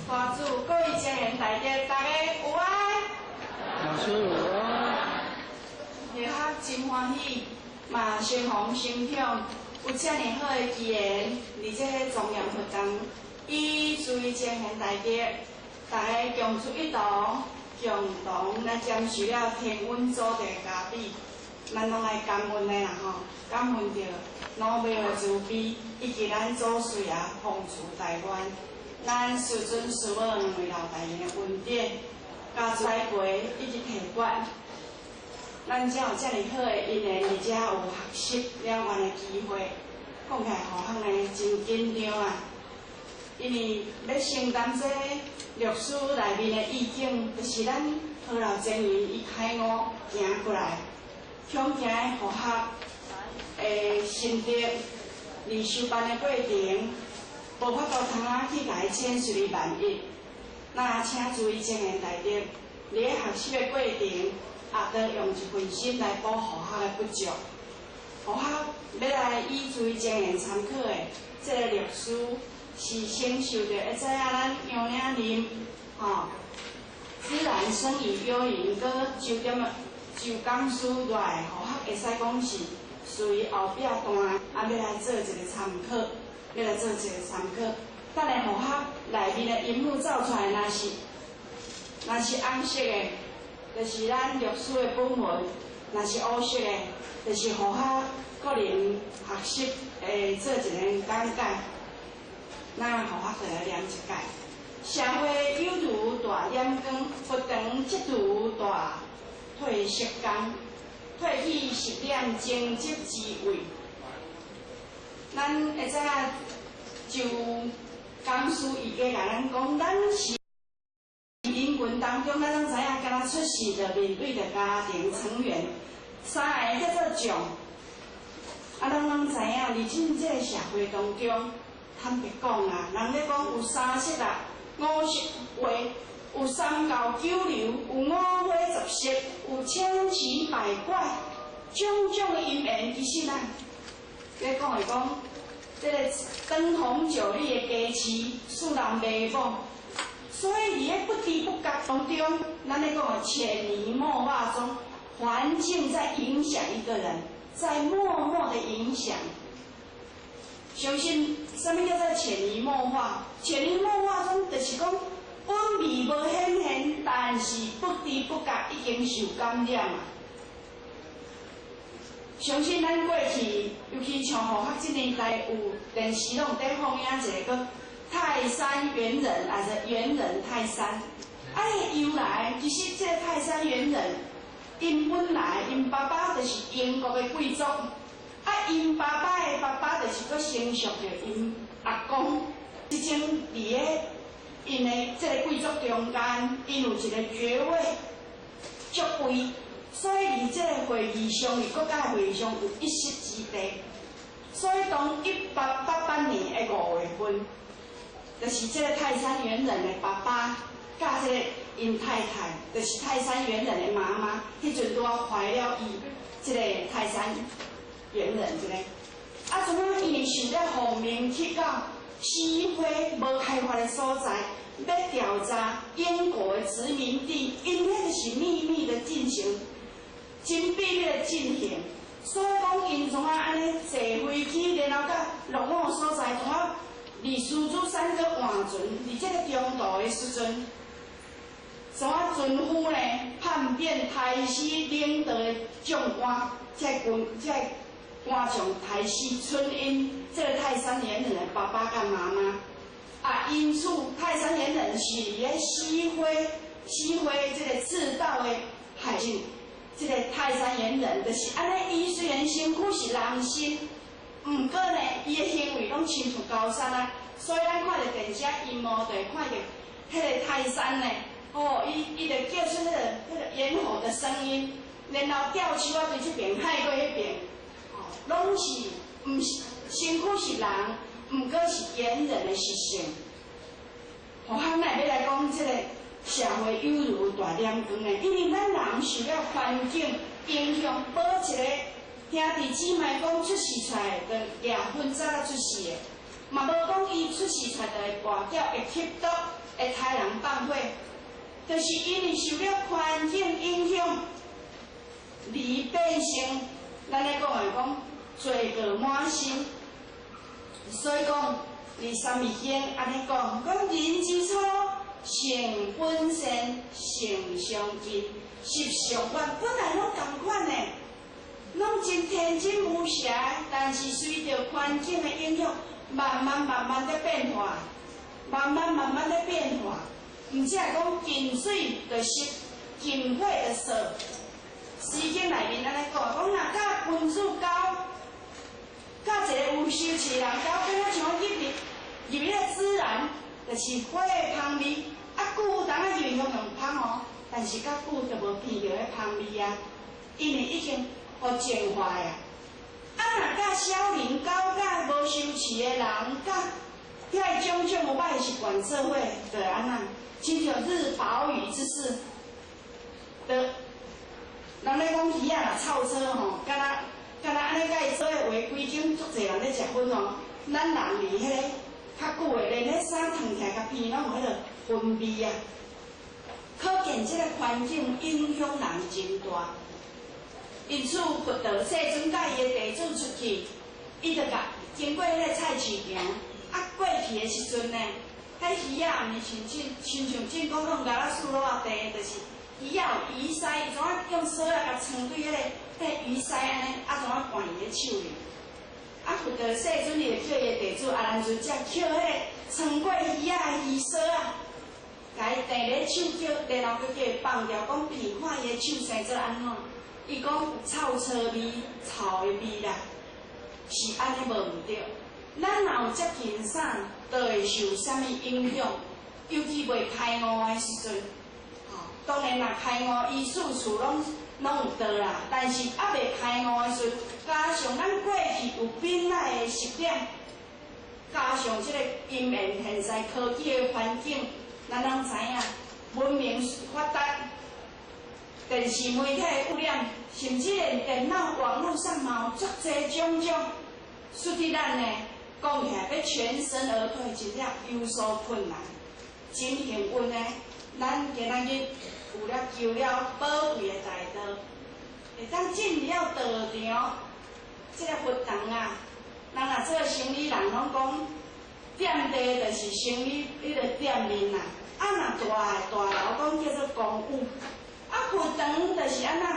大主，各位精贤大德，大家有愛。老師有愛。下學真歡喜，嘛相逢相享，有遮爾好的機緣，佇這个莊嚴佛堂，以諸位精賢大德，大家共出一同，共同來接受了天恩祖地的加庇，咱攏愛感恩的啦吼，感恩著老母的慈悲，以及咱祖師爺奉慈大願，咱師尊師母兩位老大人的恩典，加栽培以及提拔。咱才有遮爾好的因緣，而且有學習了願的機會。講起來，好漢呢真緊張啊！因為欲承擔這個歷史內面的意境，就是咱何老前人伊開悟行過來，恐驚佛學的心得，佇修辦的過程，無法度通啊去共伊闡釋於萬一。那請諸位精賢大德，佇咧學習的過程，也都用一份心來補佛學的不足。佛學欲來以諸位精賢參考的這個歷史，是先受著會知影咱楊嶺林吼，自然生於幽雲，閣周點周講師落來，佛學會使講是屬於後壁段，啊，欲來做一個參考，欲來做一個參考。等下佛學內面的音符走出來，若是紅色的，就是咱歷史的本文；若是烏色的，就是佛學個人學習的做一個講解。那佛學就來念一解。社會猶如大染缸，佛堂則如大褪色工，褪去習染精質之味。咱會知影就講師伊加共咱講，咱是人群當中，咱攏知影，敢若出世就面對著家庭成員，三个叫做眾。啊，咱攏知影，佇今這個社會當中，坦白講啊，人咧講有三色啊，五色畫，有三教九流，有五花十色，有千奇百怪，種種的因緣，其實啊，咧講會講，這個燈紅酒綠的家市，使人迷惘。所以佇咧不知不覺當中，咱咧講的潛移默化中，環境在影響一個人，在默默的影響。相信啥物叫做潛移默化？潛移默化中就是講，本未無顯現，但是不知不覺已經受感染啊。相信咱過去，尤其像佛學這年代，有電視攏有佇放映一個叫泰山猿人，還是猿人泰山？啊，伊由來其實這個泰山猿人，𪜶本來𪜶爸爸就是英國的貴族，啊，𪜶爸爸的爸爸就是閣承襲著𪜶阿公，這種佇咧𪜶的這個貴族中間，𪜶有一個爵位，爵位，所以佇這個會議上，佇國家的會議上有一席之地。所以當1888年的5月份，就是這個泰山猿人的爸爸，佮這個𪜶太太，就是泰山猿人的媽媽，彼陣拄仔懷了伊，這個泰山猿人這個。啊，怎啊因為受了奉命去到西非無開發的所在，欲調查英國的殖民地，𪜶彼個是秘密的進行，真秘密的進行。所以講，𪜶怎啊按呢坐飛機，然後到落伍所在，怎啊佇獅子山閣換船，佇這個中途的時陣，怎啊船夫呢叛變刣死領導的將官，這軍這官將刣死春英，這個泰山猿人的爸爸佮媽媽。啊，因此泰山猿人是佇咧西非這個赤道的海境。這個泰山猿人就是按呢，伊雖然身軀是人身，毋過呢，伊的行為攏親像高山啊。所以咱看著電視螢幕就會看著彼個泰山呢，哦，伊就叫出彼個猿猴的聲音，然後吊手仔對這邊海過彼邊，哦，攏是毋是身軀是人，毋過是猿人的習性。好，咱來欲來講這個社會猶如大染缸的，因為咱人受了環境影響，無一個兄弟姊妹講出世出來就掠薰早仔出世的，嘛無講伊出世出來就會跋筊會吸毒，會刣人放火，就是因為受了環境影響而變成咱咧講的講罪過滿身。所以講，佇三字經按呢講，講人之初，性本善，性相近，習相遠，本來攏仝款的，攏真天真無邪，但是隨著環境的影響，慢慢慢慢咧變化，慢慢慢慢咧變化。毋只係講近水就濕，近火就燒。詩經內面按呢講，講若佮君子交，佮一个有修持人交，敢若像入去入彼个自然，就是火的芳味。啊，久有當仔入去香芳哦，但是較久就無聞著彼芳味啊，因為已經予淨化啊。啊，若佮小人交，佮無修持的人，佮遐種種無歹習慣做伙，就會按怎？親像日薄雨之勢，就人咧講魚仔若臭臊吼，敢若敢若按呢佮伊做伙畫規間足濟人咧食薰哦。咱人佇彼個較久的，連彼衫脫起來共鼻攏有彼个薰味啊。可見這个環境影響人真大。因此，佛陀世尊佮伊的弟子出去，伊就共經過彼个菜市場，啊過去的時陣呢，彼魚仔毋是親像親像進講攏咬仔樹落仔地，就是魚仔有魚鰓，伊怎啊用索仔共穿對彼个魚鰓按呢，啊怎啊灌伊的手裡。啊，佛陀世尊伊就叫伊的弟子阿難尊者抾彼個穿過魚仔的魚索仔，共伊碇咧手叫，然後閣叫伊放掉，講鼻看伊的手生做按怎？伊講有臭臊味、臭的味啦，是按呢無毋對。咱若有接近啥，就會受啥物影響？尤其未開悟的時陣，吼，當然若開悟，伊處處攏攏有道啦。但是猶未開悟的時陣，加上咱過去有本來的習染，加上這個因緣現在科技的環境，咱攏知影文明發達，電視媒體的污染，甚至連電腦網路上嘛有足濟種種，使得咱呢講起來欲全身而退，真正有所困難。真幸運呢，咱今仔日有了求了寶貴的大道，會當進了道場，這个佛堂啊，人若做生理人攏講，店地就是生理彼个店面啦，啊若大的大樓講叫做公寓，啊佛堂就是按怎？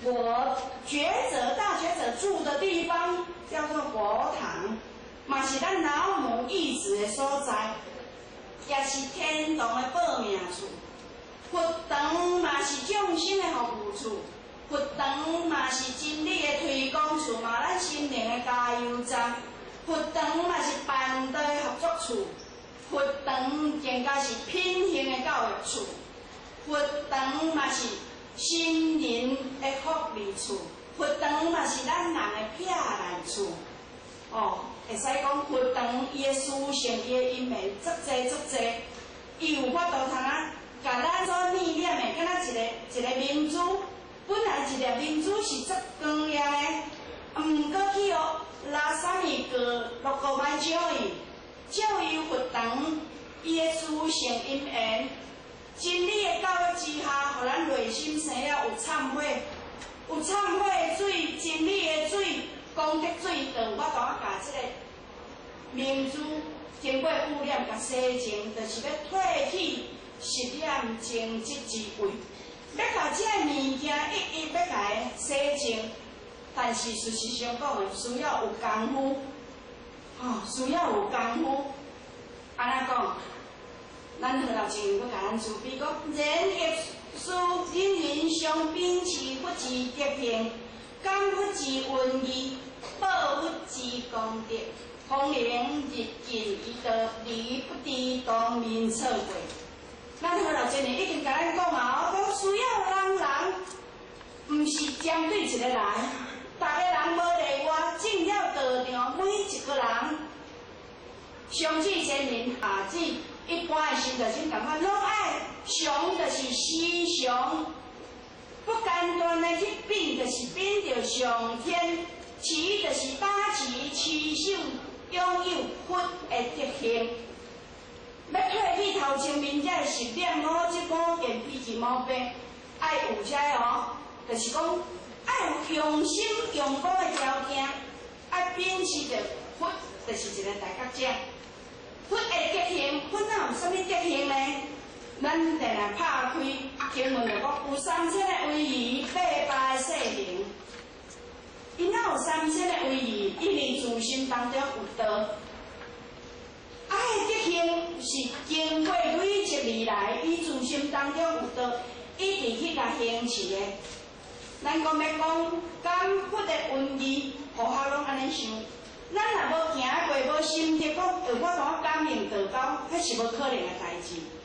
我覺者大覺者住的地方叫做佛堂，嘛是咱老母意志的所在，也是天堂的報名處。佛堂嘛是眾生的服務處，佛堂嘛是真理的推廣處，嘛咱心靈的加油站。佛堂嘛是辦道的合作處，佛堂更加是品行的教育處，佛堂嘛是心靈的福利處，佛堂嘛是咱人的避難處。哦，會使講佛堂伊的屬性、伊的因緣足濟足濟，伊有法度通啊，共咱所念念的，敢若一个一个明珠，本來一粒明珠是足光亮的，毋過去予垃圾物過落個歹照伊，照伊佛堂伊的屬性因緣，真理的教育之下，予咱內心生了有懺悔，有懺悔的水，真理的水，功德水，就有法度啊，共這个明珠經過污染，共洗淨，就是欲褪去習染淨質之穢，欲共這个物件一一欲共伊洗淨。但是事實上講的，需要有功夫，吼，需要有功夫。按怎講？咱何老前閣共咱慈悲講，人亦須人人常秉持佛之德行，感佛之恩義，報佛之功德，方能日進於道，而不致當面錯過。咱何老前已經共咱講啊，講需要人人，毋是針對一個人，逐个人無例外，進了道場，每一個人，上至仙人，下至一般的信徒，真仝款，攏愛常就是時常，不間斷的去稟，就是稟著上天，持就是把持持守擁有佛的德行。欲褪去頭前面是念五這五件脾氣毛病，愛有這个哦，就是講愛有用心用功的條件，愛秉持著佛，就是一个大覺者。佛的德行，佛哪有啥物德行呢？咱定定拍開經文就講，有三千的威儀，八百個細行。伊哪有三千的威儀？因為自心當中有道。啊，彼德行是經過累積而來，伊自心當中有道，一直去共行持的。咱講欲講感佛的恩義，互學攏按呢想。咱若無行過，無心得講，有法度感應道交，彼是無可能的代誌。